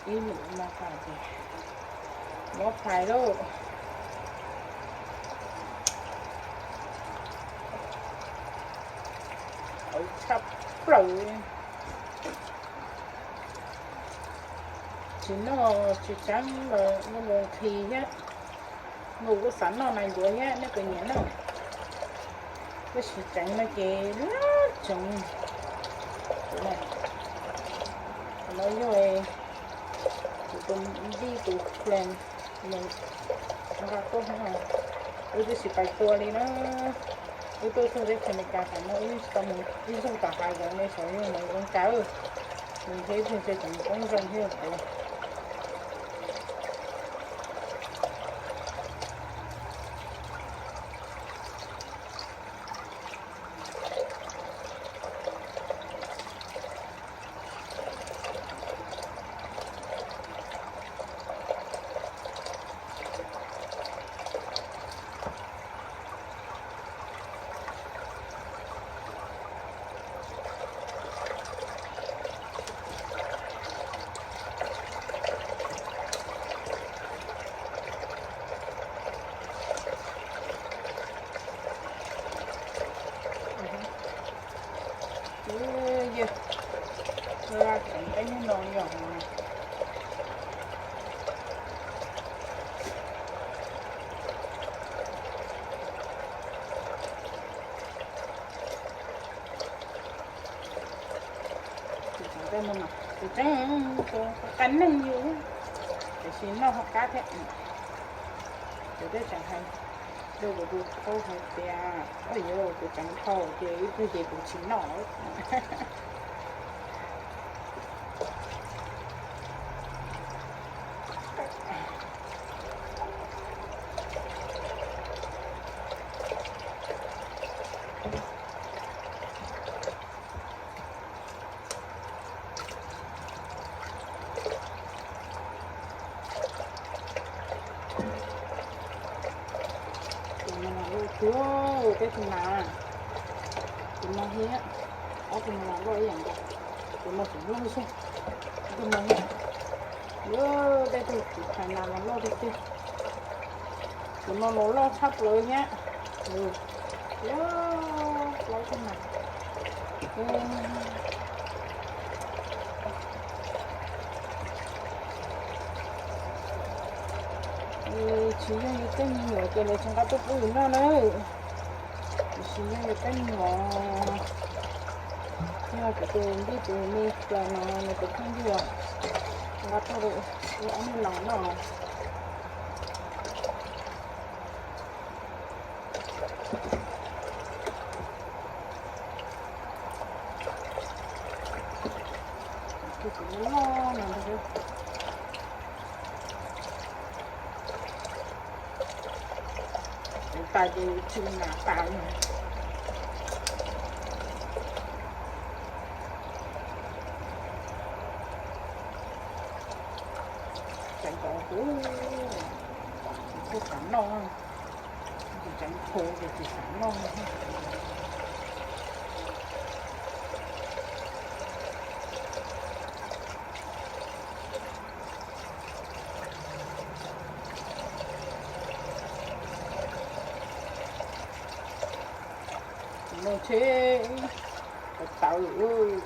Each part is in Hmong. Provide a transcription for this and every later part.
Ib lwm no tas ces muab phais lauj. Qawv tshaj plaws. Tsis noj tsis tseeb los nqhis thiab. Nws kuj xav noj na ncuav thiab nej puas nyiam noj. Kuj tsis tseeb no ces lab tseeb. Qhov no yog kuv tus vij tus plan nws nqa tuaj, wb twb tsis pais tua li na. Wb tuaj txog teb chaws Amelikas tas no wb yeej tsis tau mus ib zaug tom hav zoov li, xyov yog mus zoo cas. Nws thiab ib tug ntshe tseem mus poob zoo thiab ua. Yog, tseem peb hnub no yog. Tus tseem, tus tseem qab neeg yus, tiam sis noj ho qab thiab. Kuv twb tseem hais rau kuv tus qau hais tias, oj yuav kuv tseem dhau ces ib pliag ces kuv tsis noj. Tus no mas loj cuag peb tus nas, tus no thiab, ob tus no mas loj ib yam nkaus, tus no tseem loj xwb, tus no thiab. Yog tej tug kuv phais nas mas loj tiag tiag, tus no los loj tshaj plaws thiab. Yog plaub tus nas. Tsis yog yus tej me nyuam ces lawv tsis nqa tuaj pub yus noj na. Tiam sis yog yus tej me nyuam, yog kuv tus npij tus me cas no nws tus phooj ywg nqa tuaj ua ob niag los noj. Tus loj no ntag. Kuv tas ces tsw nas tas li. Tseem tau kuv, kuv xav noj, tseem tau ces tsis xav noj. No tsheb tawv tawv.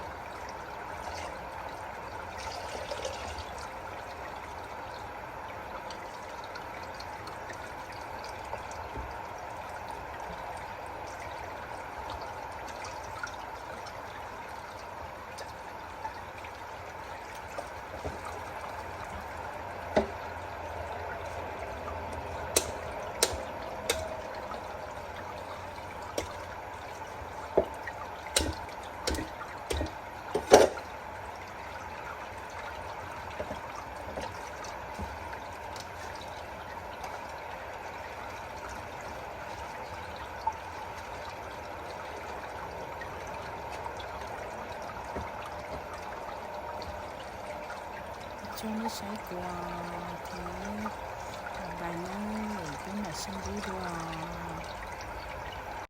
Tsoom nej saib kuv thiab, npaj nyob es peb mam sib ntsib dua.